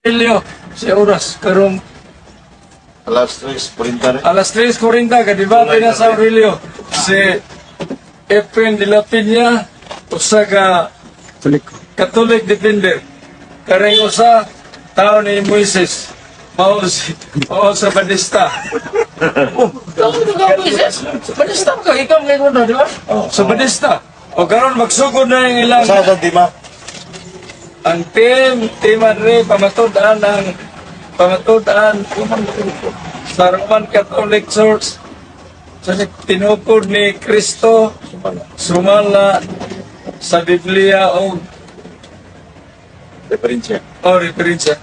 Aurelio, si oras karong Alas 3:40 rin. Alas 3:40 kadebate na sa Aurelio si Efren de la Peña, usa ka Catholic defender. Karing usa, tao ni Moises. Mao si mao sa Badista. Oh, tao ni Moises. Badista ka ikaw ngayon na, di ba? Oh, sa Badista. O karon magsugod na yung ilang Sa tema? Ang team, tema rin, pamatud-an ang pamatud-an sa Roman Catholic Church sa tinukod ni Kristo sumala sa Biblia o Referensya. O referensya.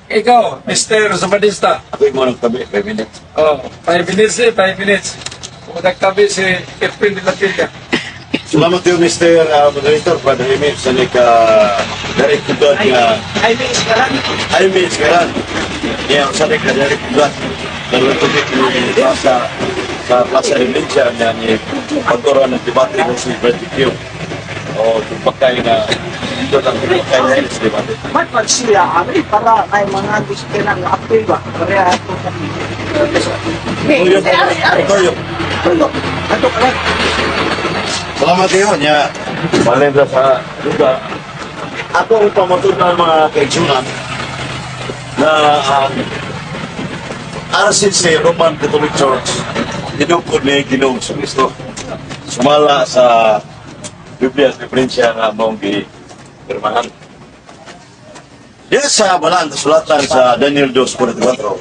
Ikaw, Mr. Sabadista. Ako yung mga nagtabi, 5 minutes. Oh, 5 minutes eh, 5 minutes. Kung nagtabi si Efren de la Peña. Salamat yung Mr. Moderator, Brother Emil, sa nika direct to God nga Jaime Escalan. Jaime Escaran. Niya, sa nika direct to God. Dalawang tubig ni sa sa Plaza Emilia niya ni pagkura ng debate ko si Brad Q. O, tumpakay na ito lang tumpakay na sa debate. May pagsiya ari para kay mga gusto ng apil ba? Kaya ato kami. Tuyo, Ari, ari. tuyo. Tulo. Ato ka lang. Salamat kayo niya. Balin sa lugar. Ako ang pamatunan, mga kaigsunan, na ang RCC, Roman Catholic Church, tinukod ni Ginoong Kristo sumala sa Biblia sa referensya nga maong gipirmahan. Diya sa balaan kasulatan sa Daniel 2:44,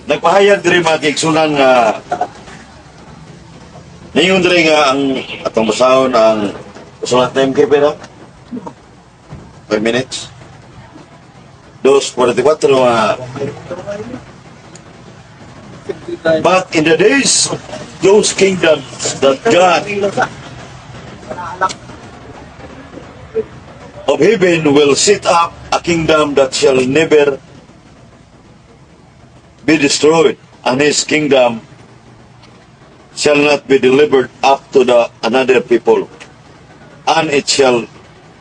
nagpahayag diri, mga kaigsunan, nga ningon diri nga ang atong basahon ang sulat na MK pera 5 minutes 2:44 nga, "But in the days of those kingdoms that God of heaven will set up a kingdom that shall never be destroyed, and his kingdom shall not be delivered up to the another people, and it shall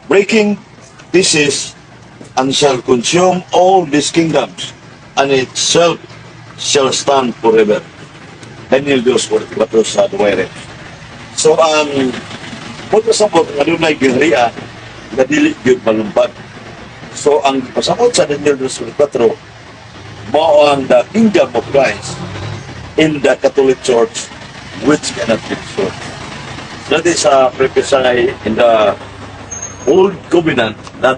breaking pieces and shall consume all these kingdoms, and itself shall stand forever." Daniel 2:44 sa Duwere. So ang punto sa sabot nga dunay gingharian nga dili gyud malumpad. So ang pasabot sa Daniel 2:44 mao ang the kingdom of Christ in the Catholic Church which cannot be destroyed. That is a preface in the Old Covenant that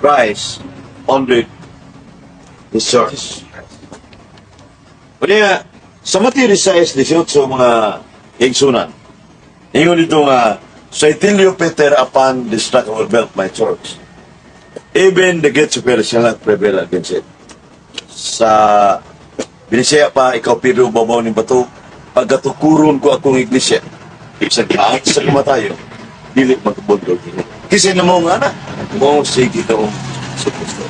Christ founded His church. Kanya, sa Mateo 16:18, mga igsunan, ingon dito nga, "So I tell you, Peter, upon this rock I will build my church. Even the gates of hell shall not prevail against it." Sa Binisaya pa, "Ikaw Pedro, babaw ng bato, pagkatukuron ko akong iglesia, sa gaan sa kamatayon, dili magkabundol kini." Kasi na mo nga na, mo si Ginoong Kristo.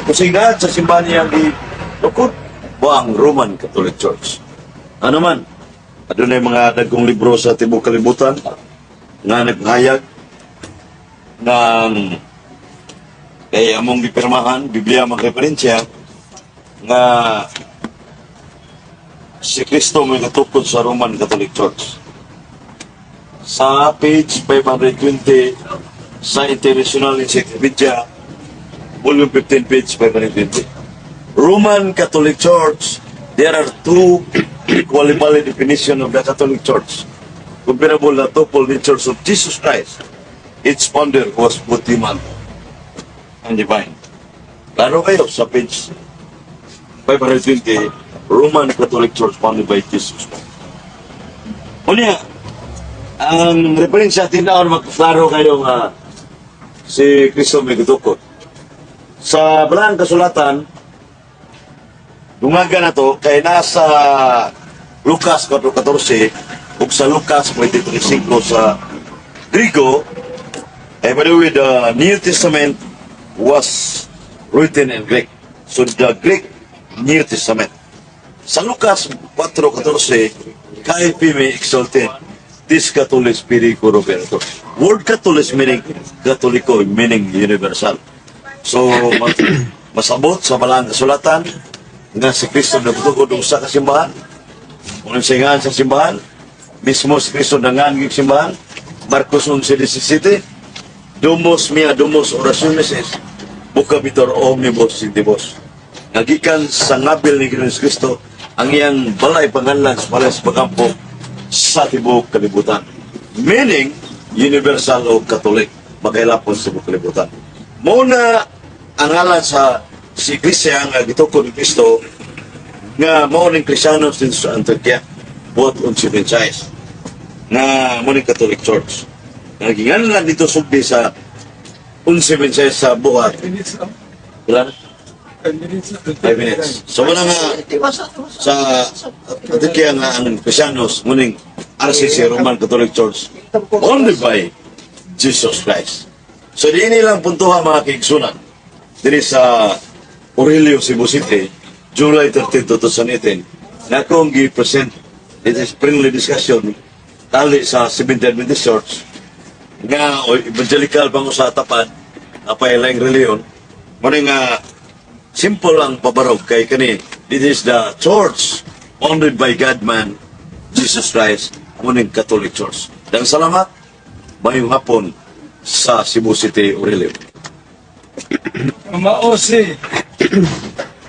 Kung sa sa simbahan niyang gilukod, mo ang Roman Catholic Church. Ano man, adunay mga dagkong libro sa tibok kalibutan nga nagpahayag ng kay among gipirmahan, Biblia mga referensya, nga si Kristo may katukod sa Roman Catholic Church. Sa page 520 sa International Encyclopedia, volume 15, page 520. Roman Catholic Church, there are two equally valid definition of the Catholic Church. Comparable the twofold natures of Jesus Christ. Its founder was both human and divine. Klaro kayo sa page 520, Roman Catholic Church founded by Jesus Christ. Unya, ang referensya tinaon magklaro kayo nga si Kristo may gitukod. Sa balang kasulatan, dungaga na to, kay nasa Lucas 4:14 ug sa Lucas 23:5 sa Grigo. Eh, by the way, the New Testament was written in Greek. So the Greek New Testament. Sa Lucas 4:14, "Kai pheme exalted this Catholic Spirico Roberto." Word Catholic meaning Katoliko, meaning universal. So, masabot sa balang kasulatan nga si Kristo nagtukod og usa ka simbahan. Unang singahan sa simbahan, mismo si Kristo nangan gyud simbahan. Marcos 11:17, "Domus mea domus orationis est, vocabitur omnibus gentibus." Nga gikan sa ngabil ni Ginoong Kristo, ang iyang balay panganlan sa balay sa pagampo sa tibuok kalibutan. Meaning, universal o Catholic, makailapon sa tibuok kalibutan. Muna ang ngalan sa si Iglesia nga gitukod ni Kristo nga mao ning Kristiyanos din sa Antioquia, buhat 11:26, nga mao ning Catholic Church. Nga ginganlan dito sugdi sa 11:26 sa buhat. Minutes lang. Wala na? 5 minutes. 5 minutes. So wala nga sa Antioquia nga ang Kristiyanos muning RCC, Roman Catholic Church, only by Jesus Christ. So di nilang puntuha, mga kaigsunan, diri sa Aurelio, Cebu City, July 13, 2018, na akong gi-present, it is friendly discussion tali sa Seventh Adventist Church nga o evangelical bang sa tapat apay laing reliyon. Mo nga simple ang pabarog kay kani, this is the church founded by God man Jesus Christ, muning Catholic Church. Dang salamat, mayong hapon sa Cebu City, Aurelio. Mao si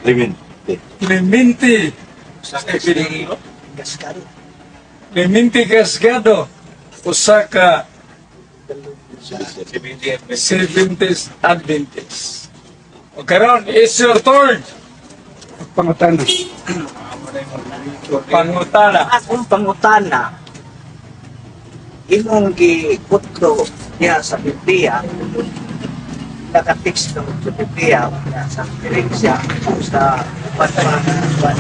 Limin. Clemente Gascado. Clemente Casgado, usa ka Seventh Adventist. O karon, it's your turn. Pangutana. Pangutana. Akong pangutana, imong gikutlo niya sa Biblia, nakateksto sa Biblia, niya sa referensya sa upat pa.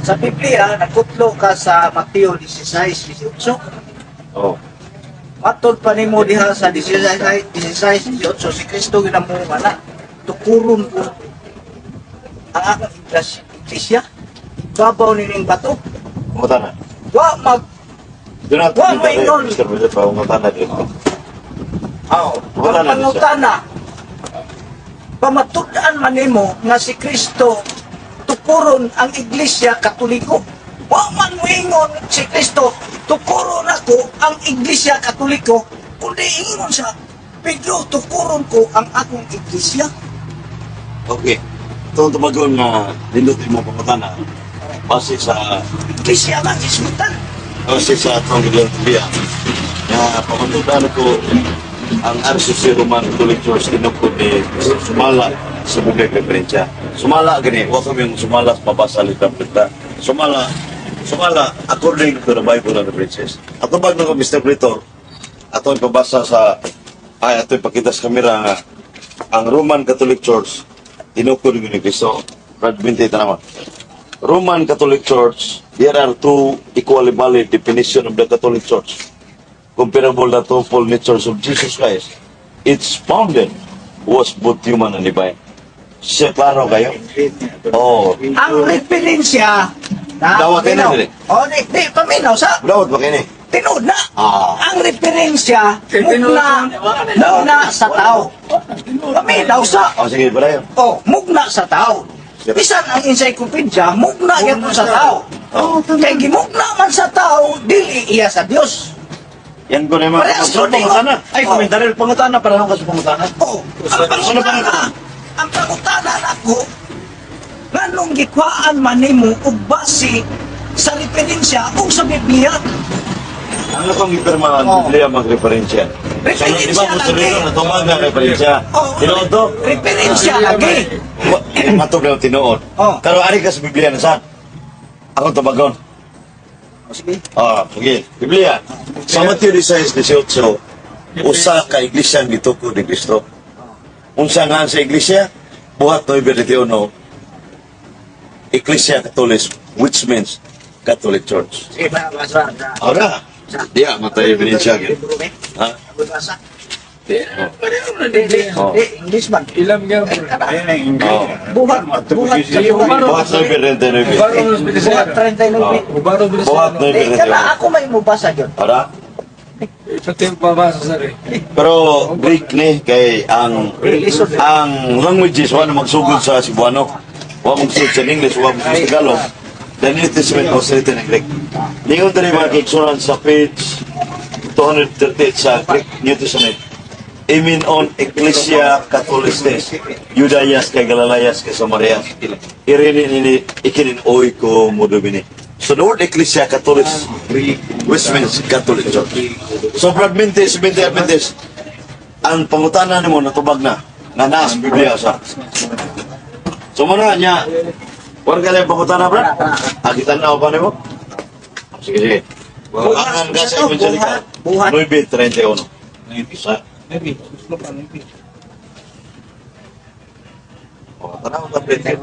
Sa Biblia, nagkutlo ka sa Mateo 16:18. Oh. Matod pa nimo diha sa 16, 16, 18, si Kristo ginamunga na, "Tukuron ko ang akong iglesia, babaw nining bato." Pangutana. Wa mag Do not Wa, may nun. Mr. President, pangutana dito. Oh, Wala ang na siya. pangutana, pamatud-an man nimo nga si Kristo tukuron ang Iglesia Katoliko. Wa man moingon si Kristo, "Tukuron ako ang Iglesia Katoliko," kundi ingon sa Pedro, "Tukuron ko ang akong iglesia." Okay. Ito ang tumagon nga nindot mo pangutana. Base sa Iglesia man ismutan. Base sa atong Biblia. Nga pamatudan ko ang RCC Roman Catholic Church tinukod ni sumala sa Biblia referensya. Sumala gani, wa kami yung sumala sa mabasa literatura. Sumala sumala according to the Bible and references. Ato bag na ko, Mr. Pretor, ato ipabasa sa ay ato ipakita sa kamera nga ang Roman Catholic Church tinukod ni Kristo. Brad Binte tanawa. Roman Catholic Church, there are two equally valid definition of the Catholic Church. Comparable the twofold natures of Jesus Christ. Its founded was both human and divine. Siya, klaro kayo? Oh. Ang referensya na Dawat kayo na, paminaw. dili. Oh, di, di paminaw sa Dawat ba kini? tinuod na. Ah. Ang referensya Kay tinuod mugna mugna sa tao. Paminaw sa Oh, sige, pala yun. Oh, mugna sa tao. Bisan ang encyclopedia, mugna gyud sa tao. Oh. Kay gimugna man sa tao, dili iya sa Dios. Yan ko naman. Parehas Sa ko din. pangutana. Ay, komentaryo. Pangutana, para ka sa pangutana. Oh, ang pangutana, ang pangutana nako, nganong gikuhaan man nimo og base sa referensya o sa Biblia? Ano kong ipirmahan? Oh. Biblia magreferensya. Referensya Di ba, lagi. Mr. Rito, natumag na referensya. Oh, Tinuod to? Referensya lagi. Matog na tinuod. Oh. Pero ari ka sa Biblia na saan? Ako tumagon. Oh, sige. Ah, sige. Biblia. Sa Mateo 16:18, usa ka iglesia ang gitukod ni Kristo. Unsa nga sa iglesia? Buhat 9:21, Ecclesia Catholic, which means Catholic Church. Sige, ba, basa. Ora, diya matay ebidensya gyud. Ha? Basa. Di, Oh. Di, English man. Ilam nga bro. Oh. Buhat, buhat, Buhat 9:39. Ubaro buhat 39. Ubaro Buhat Di, 9:39. kana ako may mubasa gyud. Ora? Pati yung babasa sa rin. Pero Greek ni kay ang languages wa na magsugod sa Cebuano. Wa magsugod sa English, wa magsugod sa Tagalog. The New Testament was written in Greek. Ningon diri, mga kaigsuonan, sa page 238 sa Greek New Testament. Imin on Ecclesia Catholistes, Judaias kay Galileas kay Samaria. Irini nini ikinin oiko modumini. So the word Ecclesia Catholis, which means Catholic Church. So Brad Mintes, Seventh Adventist, ang pangutana nimo natubag na nga naas Biblia sa. So muna niya, wala ka lang pangutana, Brad? Ah, kita na pa nimo? Sige, sige. Ang sa Evangelica, Buhat. 9.31. Isa. Maybe. Gusto pa, maybe. O, tanaw ka, Peter.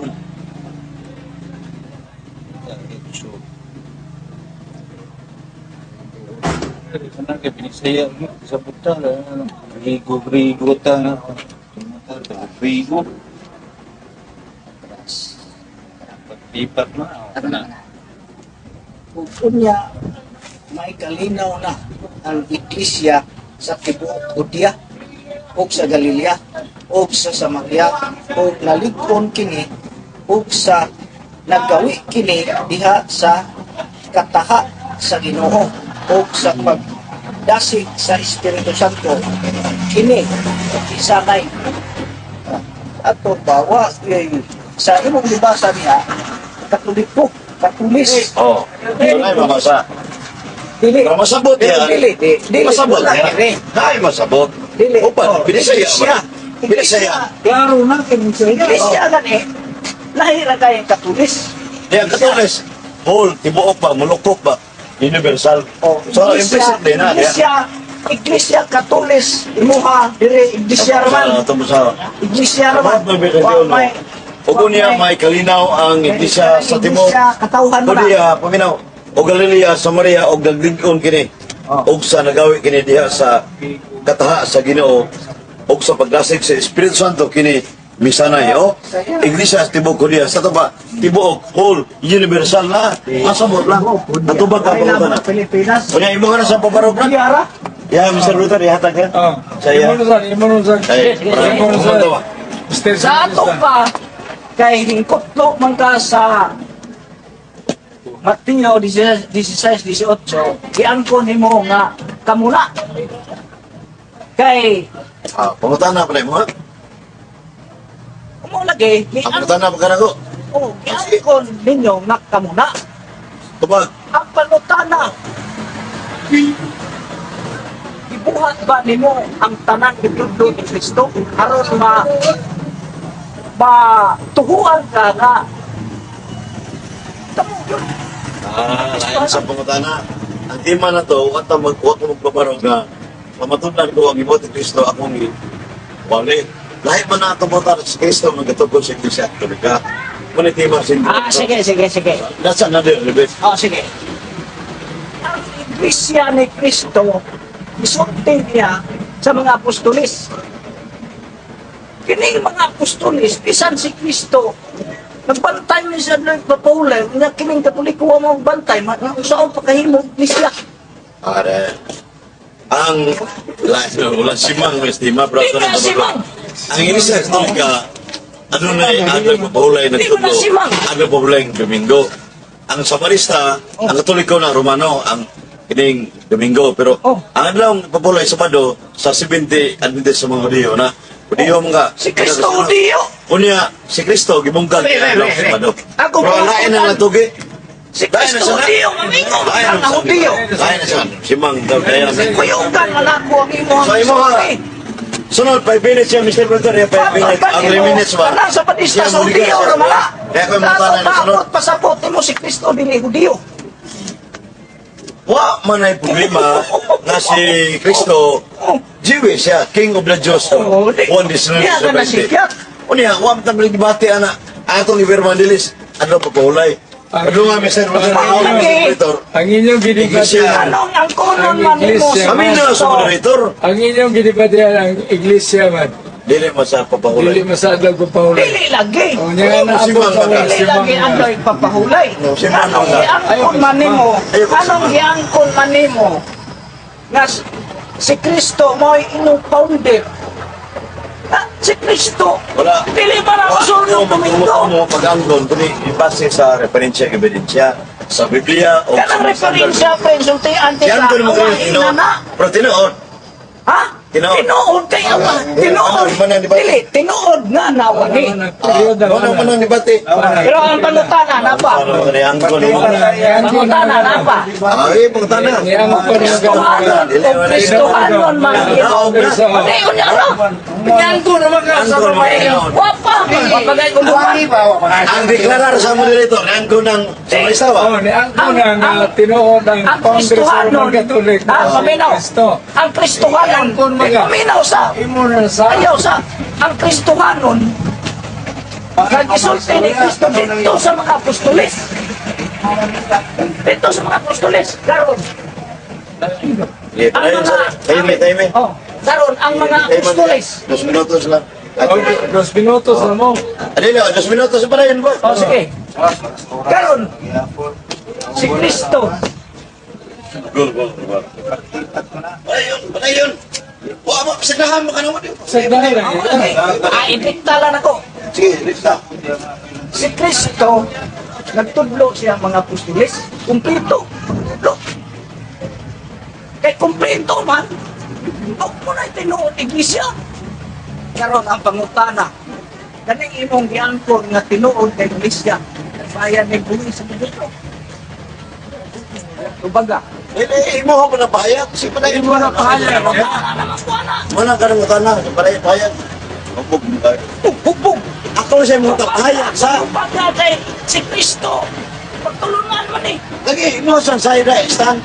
Kanang kay Binisaya mo sa buta ano, Grigo Grigo ta na. Grigo. Paglipat na. Na. Ug unya may kalinaw na ang iglesia sa tibuok Judea ug sa Galilea ug sa Samaria ug nalig-on kini ug sa naggawi kini diha sa kataha sa Ginoo ug sa pagdasig sa Espiritu Santo kini isanay ato bawa eh, sa imong libasa niya Katoliko, Katolis. Oh, ito na yung mabasa. Dili. Pero masabot Pero yan. dili, di, dili. Masabot Wala yan. kini. Ay, masabot. Dili. Upan, Oh, Binisaya Iglesia. ba? Binisaya. Klaro na kay Binisaya. Iglesia gani. Lahi ra kay Katolis. Di, ang Katolis, whole, tibuok ba, mulukok ba, universal. Oh, So, implicitly na. Iglesia, Iglesia Katolis imuha dire iglesia raman. Tungkol sa Iglesia raman. About 9.31. Ug unya may kalinaw ang iglesia sa tibuok Iglesia katawhan mo na. Judea, paminaw, o Galilea, Samaria, o naglig-on kini. Oh. Og sa nagawi kini diha sa kataha sa Ginoo og sa pagdasig sa Espiritu Santo kini misanay, oh. Iglesia sa tibuok Judea sa taba tibuok, whole, universal na. Masabot lang, natubag ka Ay, pa lamang na. Pilipinas. Unya imo ka na sa pabarog, Brad. Judea ra. Ya, Mr. Luther, ihatag ka. Oh, Saya. imo na saan, imo na saan. Ay, Imo na saan. Mr. Sa ato pa kay hingkotlo man ka sa Mateo 16:18, giangkon nimo nga kamuna kay Ah, pangutana pa na mo, ha? mo lagi Ah, giangkon, pangutana pa ka na ko. oh, giangkon ninyo nga kamuna. Tubag. Ang panutana, gibuhat ba nimo ang tanan gitudlo ni Kristo aron ma matuhuan ka nga tamo yun? Ah, lain sa pangutana. Ang tema na to, wa ta mag wa ko magbabarog nga pamatunan ko ang gibuhat ni Kristo akong wali. Lahi man na ato botar si Kristo nagatukod sa Iglesia Katolika. Muna tema sa Ah, sige, sige, sige. That's another debate. Oh, sige. Ang Iglesia ni Kristo, isulti niya sa mga apostolis. Kini mga apostolis, bisan si Kristo, nagbantay ni siya ng papaulan, nga kining Katoliko wa mo bantay, saan pa kahimo Iglesia? Are. Ang wala simang may tema pero Di ato ba na simang? Ang Iglesia Katolika ano na adlaw papahulay Di ba nagtudlo. na simang? Adlaw papahulay ng Domingo. Ang Samarista, ang Katoliko na Romano ang kining Domingo, pero Oh. ang adlaw papahulay Sabado sa 70 Adventist sa mga Hudiyo na Hudiyo mga Si Kristo Hudiyo. Unya si Kristo gibungkag Re, re, adlaw re, re. Sabado. Ako Pero po- lain na natugi. Si Kristo Hudiyo, amigo, Lain ang Hudiyo. Lain na sa simang daw kaya. Kuyugan na nako ang imong So, imo ka. Sunod, 5 minutes yan, Mr. Brother. Yeah, 5 minutes. Ang 3 minutes ba? Kanang sa patista Yeah, sa muli ka, Hudiyo sir. ra mala. Kaya ko yung mata na sunod. Tapos pasapot nimo si Kristo dili Hudiyo. Wa man ay problema na si Kristo, Jewish siya, King of the Jews. Oo, di- One this di ka na sikyat. Unya, wa man tang debate ana. Atong Ibermandilis, ano pa paulay. Ano nga, Mr. Brother? Ang Mr. lagi. Brother? Ang inyong gidibatihan, Anong ang konon Ang man nimo Iglesia. sa Kami na sa Kristo? moderator. Ang inyong gidibatihan ang iglesia man. Dili mo sa papahulay. Dili masadlag papahulay. Dili lagi. O niya nga na Si abot Mang sa Baga. Dili si Mang lagi ang doy papahulay. Si Mang Anong Baga. giangkon man nimo? Ayaw, si Anong Mang. giangkon man nimo? Nga Si Kristo mo'y inyong founder. Ah, si Kristo. Wala. Dili ba na masulong Domingo? Mo pag-angkon kundi ibase sa referensya ebidensya sa Biblia o Kanang referensya, friends, sultian ti Yan ka, ko mo kayo awain na tinuod. na. Pero tinuod. Ha? Tinuod. Tinuod kay awa. Tinuod. Ano, man ang debate? Dili, tinuod nga nawani. Ano man ang debate? Pero ang pangutana na pa. Ano man ang angkon mo? Pangutana na pa. Ay, pangutana. Kristohanon o Kristohanon man. Hindi yun ano. Pinangko naman ka sa Angkon mo. Wapa. Wapagay kung duman. Ang deklarar sa moderator, angkon ng sa Marisawa. Oh, ni angko na nga tinuod ang Ang founder sa Kristohanon. Roman Catholic. Ha, paminaw. Kristo. Ang Kristohanon. Angkon mga. Paminaw sa. Imo na sa Ayaw sa. Ang Kristohanon. Nag-isulti ni Kristo dito sa mga apostoles. Dito sa mga apostoles. Karon. Yeah, Ang mga, Tahimik, tahimik. Oh, karon ang mga apostoles. 2 minutos lang. Oh, 2 minutos na mo. Adili, 2 minutos pa na yun ba? Oh, sige. Karon si Kristo. Gol, gol, gol. Padayon, padayon. Wa mo pasagdahan mo ka naman. Sa dahil Okay. Ah, idikta lang ako. Sige, lista. Si Kristo nagtudlo siya mga apostoles, kumpleto. Tudlo. Kay kumpleto man. Huwag mo na tinuod iglesia. Karon ang pangutana. Kaning imong giangkon nga tinuod kay iglesia. Bayan ni buhi sa dito. Tubaga. Dili, imo ko na pahayag. Si padayon Imo na pahayag. Wala naman ko ana. Wala ka nang utana, padayon pahayag. Hubog mo tayo. Hubog. Ako siya mo pahayag sa. Tubaga kay si Kristo. Pagtulunan man eh. Lagi imo sa side stand.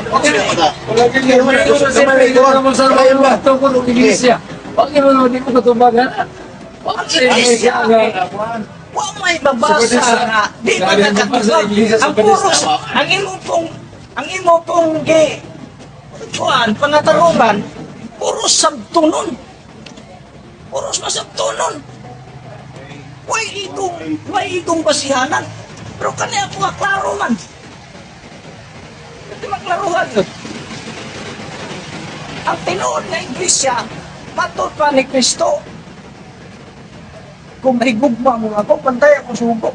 Wala ganyan. Wala mo sa mga tungkol og iglesia. Bakit mo naman di ko katumbagan? Ang iglesia. Wa may babasa nga di ba nakatubag ang puros ang imo pong gi kuan pangatarungan, puros sabtunon, puros masabtunon, way itong basihanan, pero kaniya po klaro man, di maklaruhan ang tinuod nga iglesia matod pa ni Kristo. Kung nahigugma mo ako, pantay ako sugo.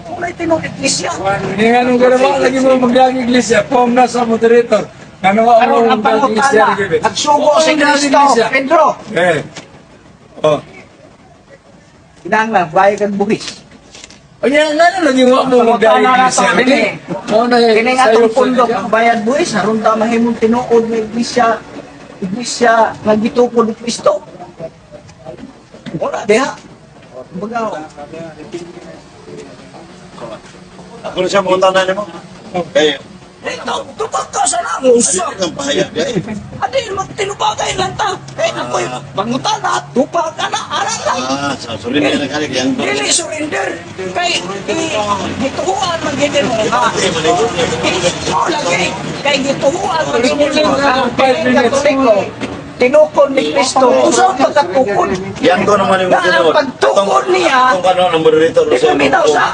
Kung na tinuod iglesia. Hindi nga nung ganawa, lagi mo magdag iglesia, form na sa moderator. Ganawa mo Karon ang magdag iglesia. pangutana, nagsugo si Kristo, Pedro. Eh. Oh. Kinahanglan, bayad kang buhis. Unya nga na lagi mo mo magdag Pangutana na iglesia. to, kini. Mo na Kini nga atong pundok, ang bayad buhis, aron ta mahimong tinuod nga iglesia, iglesia nga gitukod ni Kristo. Wala diha. Kumbaga, Ako na siya mo utana nimo. Kay dito, tubag ka sa namo, usap. ang pahayag di. Adi, magtinubagay lang ta. Eh, ako'y pangutana, tupag ka na, aral lang. Ah, sa surrender na kali yang. Dili surrender. Kay, gituhuan man gid mo nga. Oh, lagi. Kay gituhuan man gid mo nga. Katoliko, tinukod ni Kristo. Usa pagkatukod. Yang ko naman yung Na ang tinuod. pagtukod niya, Itong kano ng moderator di paminaw sa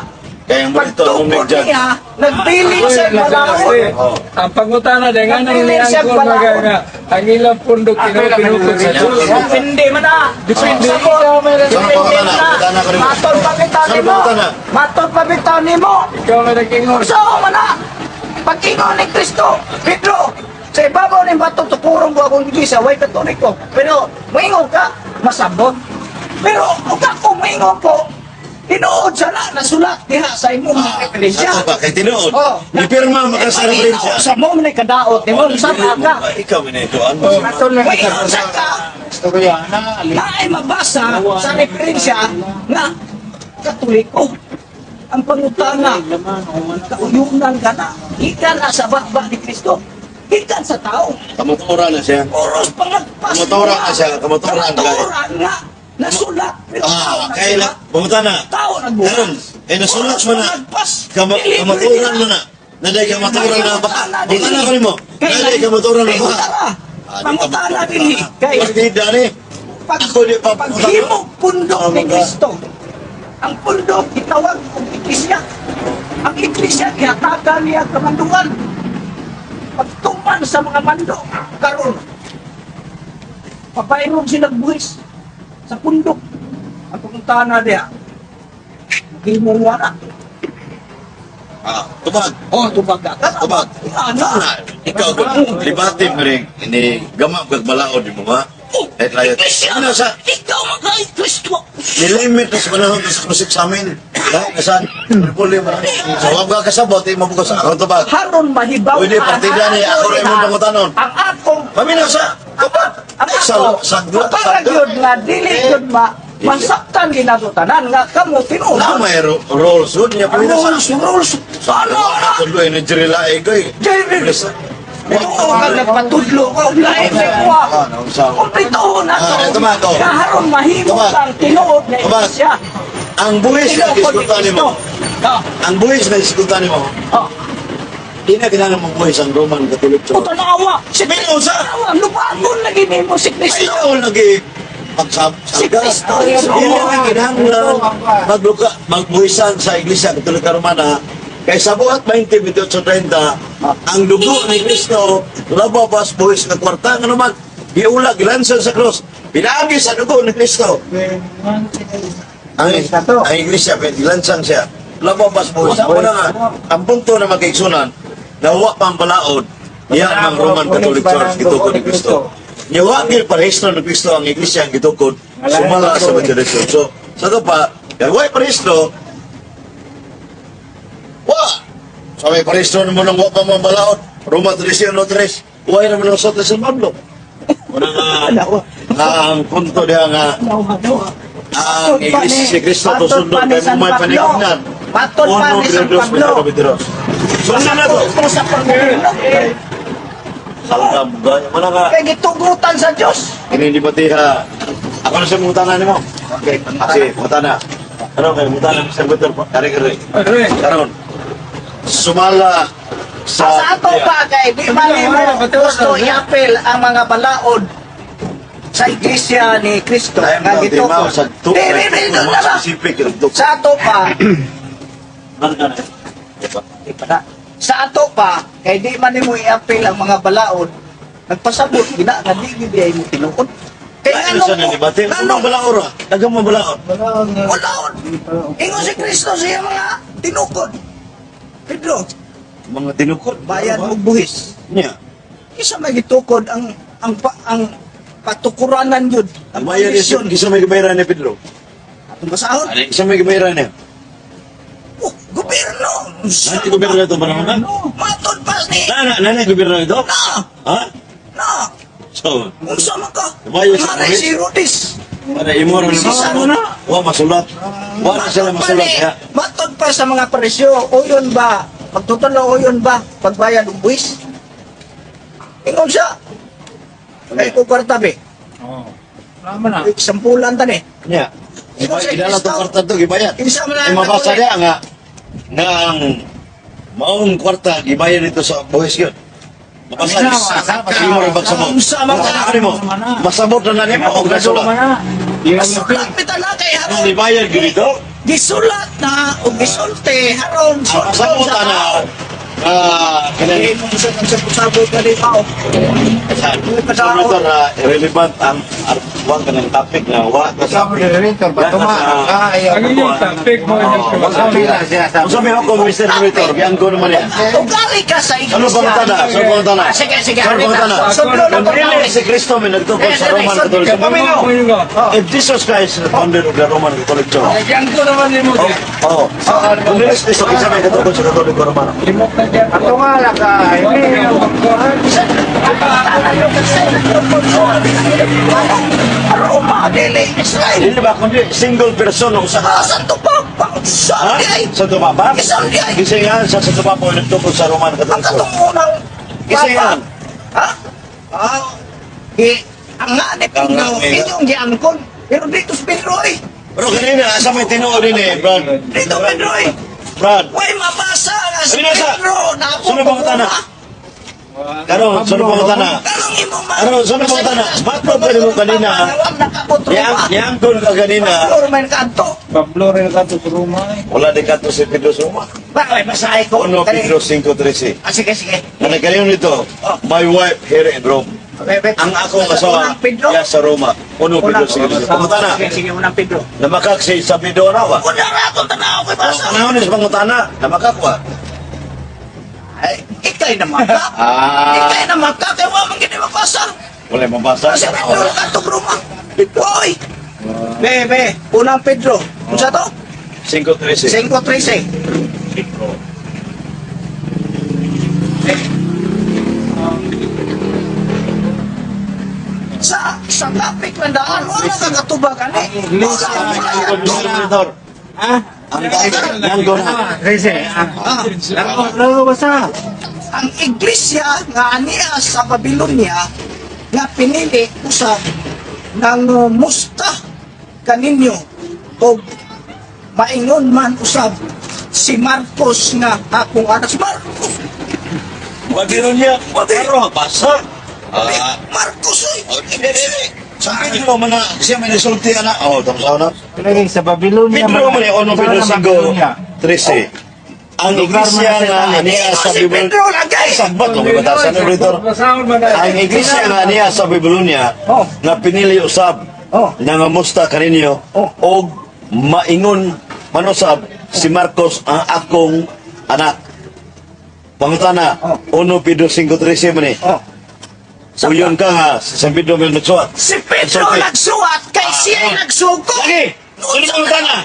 Kaya ang moderator mo pagtukod judge. niya, nagbilin siya balaod. Oh. Ang pangutana din nga nang Nagbilin siya niangkon balaod. mga nga ang ilang pundok tinukod sa Diyos. Depende man na. Depende. Sa ko. Saan Depende pangutana? man na. Pangutana ka rin mo. Matod pabitaw Saan nimo. pangutana? Matod pabitaw nimo. Ikaw may nag-ingon. So man na. Pag-ingon ni Kristo, Pedro, sa ibabaw ng bato tukurong ko akong iglesia, way katoliko. Pero moingon ka, masabot. Pero kung ako moingon ko, tinuod sa na, nasulat diha sa imong referensya. Ato ba kay tinuod? Oh. Gipirma maka sa referensya. Sa mo man kadaot nimo sa ka. Ikaw man ito ano? Moingon sa ka. Na ay mabasa sa referensya nga katoliko. Ang pangutana, kauyunan ka na, ikan na sa baba ni Kristo, ikan sa tao. Kamatuoran na siya. Oros pangagpas. Kamatuoran na siya, kamatuoran ka. Kamatuoran nga. Nasulat. Pero tao Ah, na kay la pangutana. Tao nagbuhat. Karon, eh nasulat mo na. Pangagpas. Kama Dili, kamatuoran dili mo na. Naday kamatuoran na baka. Pangutana ko nimo. Kay Naday kamatuoran na baka. Pangutana. Pangutana dili. Kay Partida ni. pag, Ako di pa paghimog pundok ni Tama ka. Kristo. Ang pundok gitawag og iglesia. Ang iglesia gihatagan niya kamanduan. Pagtuman sa mga mando karon. Pabayron sila buwis sa pundok. Ang pangutana diha. Maghimong wala. Ah, tubag. Oh, tubag ka. Tubag. Ano? Na, ikaw, libati mo rin, ini gama kag balaod mo ba? Oh, Eh, layo. Iglesia! Ano sa, Ikaw mga Kristo! nilimit na sa panahon sa kusik sa amin. Lahat na saan, puli mo na. So, wag ka kasabot, eh, mabukas sa akong tubag. Haron mahibaw. Pwede, partida ni, ako rin imong pangutanon. Ang akong Paminaw sa, tubag. Ang Sa, ako, sa, para gyud nga dili gyud ma masaktan ginato tanan nga kamo tinuod. Na may rules, yun niya, paminaw sa. Rules, rules. Ano na? Ako doon, energy rela, eh, koy. Jerry, Ito ka nagpatudlo ko, lain may kuha. Kumplituhon na Ah, ito man, to. Nga haron mahimo Tubag. kang tinuod nga Tubag. iglesia. Ang buhis na Tinuod ni iskulta Kristo. nimo. Ah, Ang buhis na iskulta nimo. ah. Di na kinahanglan mo buhis ang Roman Catholic Church. Puto na awa. Si Mingon sa- Awa, lubagon lagi nimo si Kristo. Ayaw lagi pagsab Si Kristo. Dili na kinahanglan magluka magbuhisan sa Iglesia Katolika Romana kay sa buhat 20 28:30 ang dugo ni Kristo lababas buhis nga kwarta nga naman giula gilansan sa cross pinaagi sa dugo ni Kristo ang Iglesia gilansang siya lababas buhis ako na nga ang punto na magkaigsunan na wa pang balaod niya ang Roman Catholic Church gitukod ni Kristo. Niya wa gyud parehistro ni Kristo ang Iglesia ang gitukod sumala sa tradisyon. So sa to pa, kay wa parehistro wa sa may parehistro mo nang wa pa mo balaod Roma 3 no 3 wa ra man ang sa Pablo. Wala nga nga ang punto diha nga Nawa, nawa. ang Iglesia si Kristo Matod tusundon pa ni kay San may Pablo. panignan. Matod pa Uno, ni San dos, Pablo. dos. Sundan na to. Ito sa pagmumulong. Salgam, wala nga. Kay gitugutan sa Diyos. Ini di ha. Ako na sa mutana nimo. Okay, sige, mutana. Ano kay mutana Mr. Gutor? Kare kare. Are. Karon. Sumala sa Sa ato pa kay di man nimo gusto iapil ang mga balaod sa iglesia ni Kristo Time nga daw, di ma gitukod. sa tu. Di, di, di, di, Mga di, specific yung tu. Sa ato pa, Ano ka na? di pa na. Sa ato pa kay di man nimo iapil ang mga balaod, nagpasabot gina nga di gid ay mo tinuod. Kay Ano sa nganong nilibate? Ano nganong balaod ra? Daghang mo balaod. balaod? Ingon si Kristo sa iyang mga tinukod. Pedro, Mga tinukod. bayad mo buhis. Niya. Isa may gitukod ang patukuranan yun. Ang bayad is misyon. kisa may gibayaran ni Pedro. Atong basahon. Kisa may gibayaran niya. Oh, gobyerno. Nanti gobyerno ito panahon na? Matod pa ni. Na na na na gobyerno ito? Na, Ha? na. So, Unsa man ka? Bayad sa Mare buhis. si Rudis. Para imo ra na wa masulat. Wa na sila Matod pa masulat ni- ya. Matod pa sa mga presyo. Uyon ba? Pagtutulong uyon ba? Pagbayad og buwis? Ingon siya. Ay, ko kwarta be. Oo. Tama na. Sampulan tani. Nya. Ingon si Gidala Kristo. tong kwarta to gibayad. Kinsa man Ay ang mabasa Katolik? niya nga nga ang maong kwarta gibayad dito sa buhis yun. Mabasa Ano niya. na, Imo ra bagsabot. Unsa man ka? Ano mo? Masabot na na nimo og nasulat. Masulat bitaw na kay Ang haron. gibayad gyud dito. Gisulat na o gisulti haron Ang sulton pasabot sa ana tao. ah kanang Hindi mo sa sabot na di pa. Senator na relevant ang wag kanang topic na wa ka sa Ikaw, moderator, ba tuma ka? Ayaw Ang inyong topic mo inyong Sabi na siya, sabi. Unsa may hukom Mr. Senator, gianggo naman niya. Ugali ka sa iglesia. Ano ba matana? Ano ba matana? Ah, sige, sige. Ano ba matana? Sundlo na to. Dili si Kristo may nagtukod sa Roman Catholic Church. Paminaw. If Jesus Christ is the founder of the Roman Catholic Church. Nagyan ko naman nimo. Oh, oh. Kung dili si Kristo, kinsa may katukod sa Katoliko Romano? Limok na diyan. Ato nga lang ka. Roma, dili, Israel. Dili ba kundi single person ang usa ka? Ah, Santo Papa, Ha? Sunday. Santo Papa? Sunday. Kinsa nga sa Santo Papa ang nagtukod sa Roman Ang Catholic Church? katong unang Kinsa Papa. yan? Ha? Ah, eh, ang nga ni Ang Pedro, nga ni- inyong giangkon. Pero dito sa Pedro eh. Pero kanina, asa may tinuod din eh, Brad? Dito Pedro eh. Brad, Way mabasa nga si Ano nasa? Pedro. Napo Sino ba ang tana? Karon, sa pangutana. Karong imo man. Ano, saan ang pangutana? Matpro pa nimo kanina. Yang Niyangkon ka ganina. Pablo man kanto. Pablo rin ka to sa Roma eh. Wala din kato si Pedro Suma. Bakit basahe ko? 1 Pedro 5:13. Ah, sige, sige. Ano kanino nito? My wife here in Rome. Wait, wait. Ang akong asawa Unang Pedro. ya sa Roma. 1 Pedro 5:13. Pangutana. Sige, sige, unang Pedro. Namakak si sa Pedro na ba? Una ra akong tanaw kay basa. Panahon ni sa pangutana, namakak ba? Ay, ikay na maka. Ah. Ikay na maka kay wa man gid mabasa. Wala mabasa. Si Pedro katong Roma. Hoy. Be, be, unang Pedro. Unsa to? 5:13. 5:13. Sa topic ng daan, wala ka katubag ani. Wala ka Moderator. Ah? Ang niyangkon na. Rese, ah. Laro, laro basta. Ang iglesia nga aniya sa Babylonia nga pinili usab nang musta kaninyo og maingon man usab si Marcos nga akong anak si Marcos. Babylonia, Pero basa. Ah, Marcos oy. Sa Pedro man na siya may nasulti ana. Oh, tapos ako na. Lagi sa Babylonia. Pedro man ni 1 Sa Pedro Babylonia. 5:13. Ang Lugar man iglesia sa nga Italy. aniya sa Si Babylonia. Pedro lagay. Sabat mo batasan ni Pedro. Basahon man na. Ang iglesia nga niya sa Babylonia Oh. nga pinili usab Oh. nangamusta kaninyo Oh. og maingon manusab si Marcos ang akong anak. Pangutana, Oh. 1 Pedro 5:13 man ni. Oh. Uyon ka nga si San Pedro may nagsuwat. Si Pedro Sulti. nagsuwat kay siya Ah. nagsuko. Lagi! Ulit ang pangutana!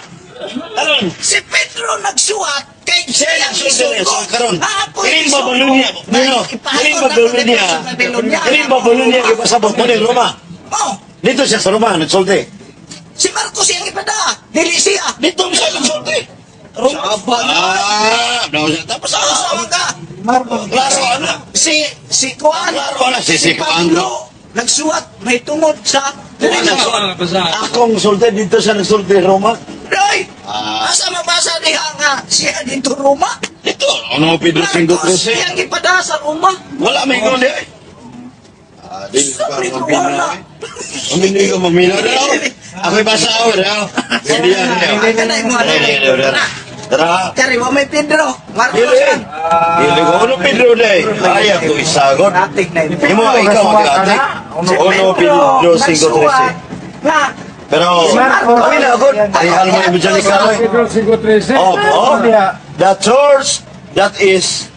Karon! Si Pedro nagsuwat kay Siya siya nagsuwat nagsuko. karon. Ah, ako Kining nagsuko. Babylonia, Nino, Ay, ipahayag kining na Babylonia, sa Babylonia. kining Babylonia gipasabot mo ni Roma. Oh, Dito siya sa Roma nagsulti. si Marcos siyang ipada. Dili siya. Dito siya nagsulti. Roma. Ah, no, siya. Tapos ah, Sama ka. Marcos. klaro ana. Si si Kuan. Klaro ana si Kuan. Pablo nagsuwat may tungod sa Wala Akong sulti dito siya nagsulti Roma. Day! Ah. Asa mabasa diha nga siya dito Roma? Dito, ano Pedro Marcos 5:13. siyang ipada sa Roma. Wala may ngol eh. Ah, di Sa ko Pedro mamina. wala. Mamina ko mamina. Ako'y basa ako, daw. Hindi yan. Ay, kanay mo, ano, Tara. Kari wa may Pedro. Marcos Dili. yan. Dili ko ano Pedro day. Ay ako isagot. Atik na yun. Imo ikaw ang atik. Si Ono Pedro 5:13. nagsuwat nga Pero Marcos. kami na agad. Arihal mo evangelika oy. Pedro 5:13. Oh, oh. The church that is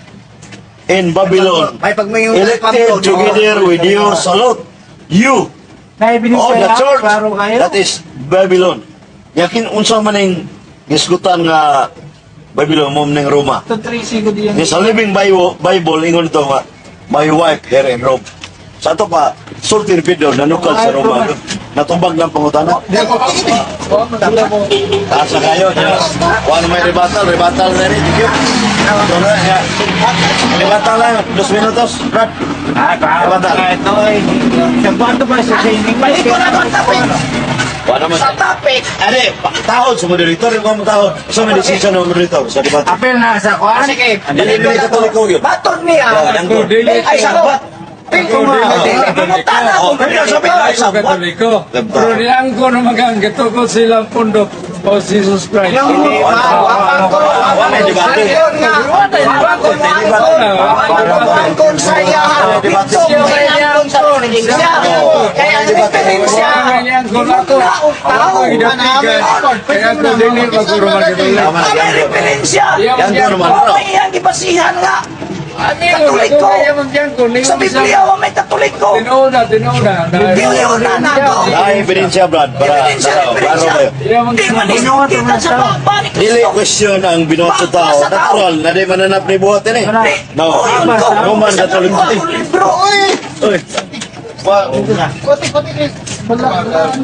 in Babylon may pagmayon elected together with you salute you. Naibinig Oh, the kaya, church klaro kayo. that is Babylon. Yakin unsa man ning gisgutan nga Babylon mo ning Roma. Ito 13 ko diyan. Ni sa Living Bible, Bible ingon to nga my wife here in Rome. Sa ato pa sulti ni Pedro nanukal sa Roma. Natubag ng pangutana. Taas na kayo. Niya. Wala may rebuttal, rebuttal na rin. Thank you. Ito na, niya. Rebuttal na yun. 2 minutos. Brad. Ah, Rebuttal. ito ay. Sa bato ba sa English? Balik ko na ang topic. Wala naman. Sa topic. Ade, tahod sa moderator. Yung mga tahod. Sa may decision ng moderator. Sa debate. Apel na sa kuan. Sige. Dili dili Katoliko yun. Batod niya. Oh, yang ko. Ay, sa bat. Ako dili Pangutana Oh, ko. pero sabi ay Ako sa bat. Katoliko. Pero niangko na magang gituko silang pundok o Jesus Christ. Hindi, Wala debate. Angkon sa iya, dito angkon sa referensya. Kaya ang referensya, na og tao. Kaya ako dili maguro magkatoliko. Tama na, Ang yan. referensya. Yan ko naman. Wa may iyang gibasihan nga. Katoliko. Sa Biblia wa may Katoliko. Tinuuna, tinuuna. Tinuuna na to. Ay, ebidensya, Brad. Para, Ebidensya, klaro referensya. kayo. Di man kita sa baba ni Dili Kristo. question ang binuhat sa tao. Natural, na di mananap ni buhat ini. No. Roman Catholic. Akong libro. Oy. Wa,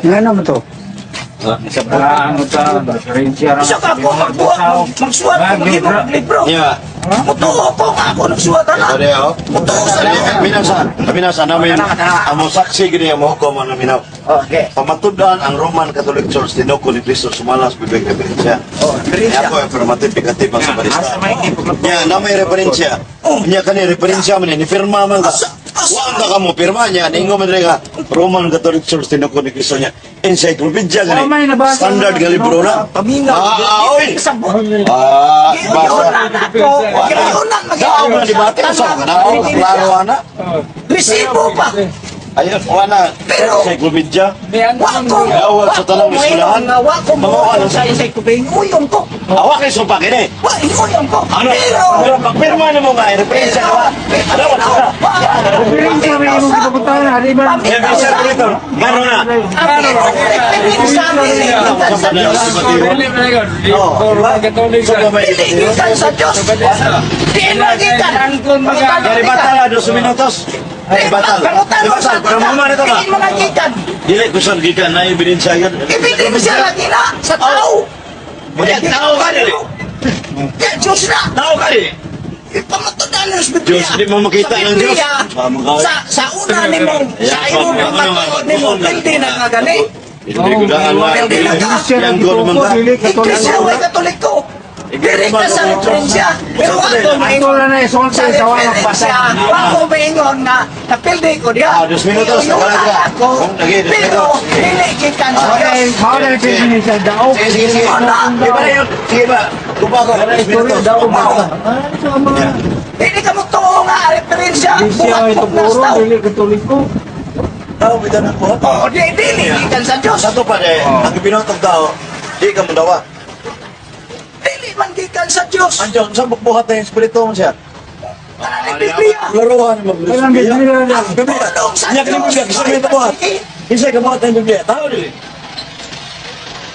Nga naman to? Sa ano ta, referensya Isa ka ako magbuhat, magsuwat, maghimo og libro. niya. Mutuo ko nga ako nagsuwat na. Ito niya, oh. Mutuo sa Binasa namin, ang saksi gini ang mahukom ang naminaw. Okay. Pamatudan ang Roman Catholic Church tinuko ni Kristo sumalas bibig referensya. Oh, referensya. Niya ako affirmative negative ang sa barista. Niya na may referensya. Niya kani referensya man ni firma man ka. Wa ka kamo pirma niya ningo man diri ka Roman Catholic Church tinuko ni Kristo niya. Encyclopedia gani. Wa may nabasa Standard nga libro na. Paminaw. Ah, oy. Sabot. Ah, basa. Giunan ako. Giunan Dao man debate sa kana. Klaro ana. Resibo pa. Ayun, wala. Encyclopedia. Wa ko. Dawat sa tanang eskwelahan. Nga wa ko mo Mga ano? sa encyclopedia. Uyon ko. Awak kay sumpa kini. Wa uyon ko. Ano? Pero Pero pagpirma nimo nga referensya ka ba? Ano ba? Referensya may imong gipapuntahan, hari ba? Eh, Mr. Curator, gano na? Ang referensya dili gikan sa Diyos. Dili man yun. Roman Catholic. So, ba may Dili gikan sa Diyos. Dili gikan. Dari batal ah, 2 minutos. Dari batal. Dari batal, pero mama nito ba? Dili man gikan. Dili ko saan gikan na ebidensya yan. Ebidensya lagi na sa tao. Bunya, tao ka dili. Ya, Diyos na. Tao ka dili. Ipamatudan ng Biblia. Diyos, di mo makita Sa ng Diyos. Biblia, sa una nimo, sa imong pamatuod nimo, pildi na nga gani. Hindi ko daan na. Pildi na ka. Yang ko naman ka. Dili Katoliko. Iglesia way Katoliko. Dili ka sa referensya. Pero ako Ito maingon na na isulti sa sa walang basa. referensya, ako maingon nga napildi ko diya. Ah, 2 minutos, Iunan wala ka. ako. Lagi, 2 Pero minutos. dili gikan sa Okay, Diyos. mao na yung referensya daw. Sige, sige, sige. Di ba na yun? Sige ba? Kupa ko. 2 minutos. Daw ba? Ano mga Dili ka mo tuo nga referensya. Iglesia Buhat ito pugnas puro daw. dili Katoliko. Tao, bitan ako. Oo, di dili gikan sa Diyos. Sa to pa eh, ang ipinotog tao, di ka mundawa. Dili man gikan sa Diyos. Ang Diyos, sa buhat na yung espiritu mo siya. Para ni Biblia. Laruan mo. Kailang Biblia na. Ang pulong sa Nya kini Diyos. Biblia, kasi may buhat. Kinsa ka buhat ng Biblia? Tao dili.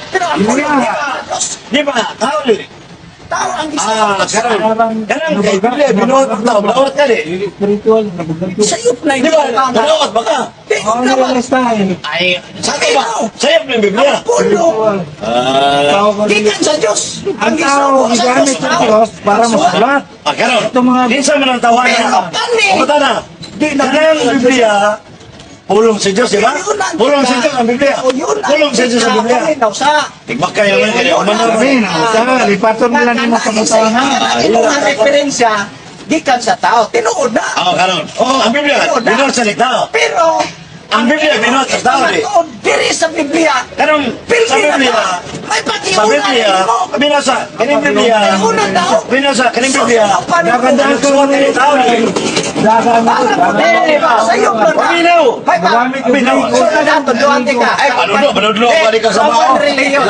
Pero ang pulong gikan sa Diyos. Di ba? Tao dili. Tao ang Ah, gisuot. karon. Karon kay Biblia binuhat og tao, dawat ka di. Dili spiritual nabugan ko. Sayop na Di ba? Dawat ba ka? Di Oh, na ba? ano style? Ay, sa to ba? Sayop ng Biblia. Ang pulong Ah, Tao ko dili. gikan sa Diyos. Ang tao gisugo sa gigamit Diyos, sa Diyos para Ang suwat. masulat. ah, karon. Ito mga- Kinsa man ang tawanan? Pero kani. O na. Di na Kanang Biblia, pulong sa Diyos, di ba? Yun ang Pulong sa gikan. Diyos ang Biblia. O, yun ang Pulong sa Diyos ang gikan. Biblia. Paminaw sa Tigmakay naman kay Yun man ang- Amin, sa lipaton nila nimo sa butang. Imong ang referensya gikan sa tao. Tinuod na. Ah, karon. Oh, ang Biblia, Tinuod na. binuhat sa tao. Pero Ang Biblia, binuhat sa tao, di. Pamatuod diri sa Biblia. Karon sa Pildi na Biblia, ka. May sa pag-iunan Biblia, nimo. binasa, kaning Biblia, Una daw. binasa, kaning Biblia. Dagan Nagsuwat ni tao ni. Dagan Para mo dili ba sa iyo na. Paminaw. May pa. Magamit yung Paminaw. So na dato duante ka. Ay, panudlo, panudlo, balik ka sa Roman mga. religion.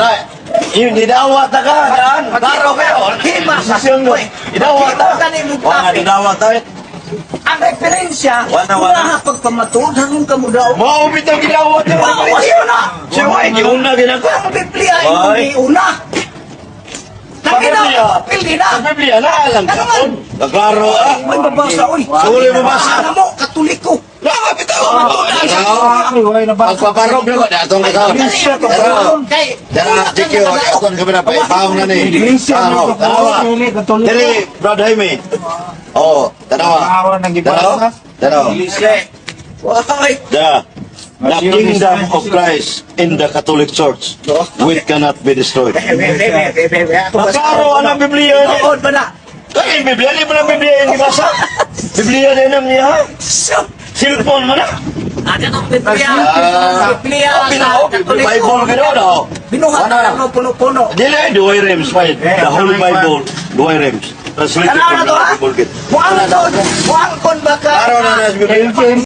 Yun, idawat na ka, daan. Klaro kayo. Hima sa Desisyon mo. Idawat Hima ka ni mong Wala, topic. idawat tayo. Ang referensya, Wala, wala. wala pagpamatuod hanggang kamo daw. Mao bitaw gidawat niya. Wa yun na. Si Wai, giuna ginako. Ang Biblia ay Ay. hindi una. Sa Tangina, Biblia. pildi na. Sa Biblia na alam Ano man? Klaro ah. May babasa, oy. Suli mo basa. Ano mo, Katoliko. Lama bitaw. Ay, way na ba? Pagpaparog na ko, atong kasama. Iglesia to Kay, Dara, thank you. Aton kami na paipahong na ni. Iglesia Tanaw, to tanawa. dili Katoliko. Dili, Brad Jaime. Oh, tanawa. Tanawa nang Tanaw, gibasa. tanaw. Why? The kingdom of Christ in the Catholic Church, which cannot be destroyed. Klaro ang Biblia ni. Tuod ba na? Kaya yung Biblia, di ba na Biblia yung gibasa? Biblia din ang niya. So, Cellphone mo na. ada kang Biblia. Ah, Biblia oh, sa Katoliko. Bible ka doon, oh. Binuhat Wala. na lang puno-puno. Dili, duay rems, fine. Eh, The whole kamay pa. Bible, duay rems. Translated Tanaw from na the to, ha? Bible. Muang kon, muang kon baka. Klaro na na sa Biblia. LGM.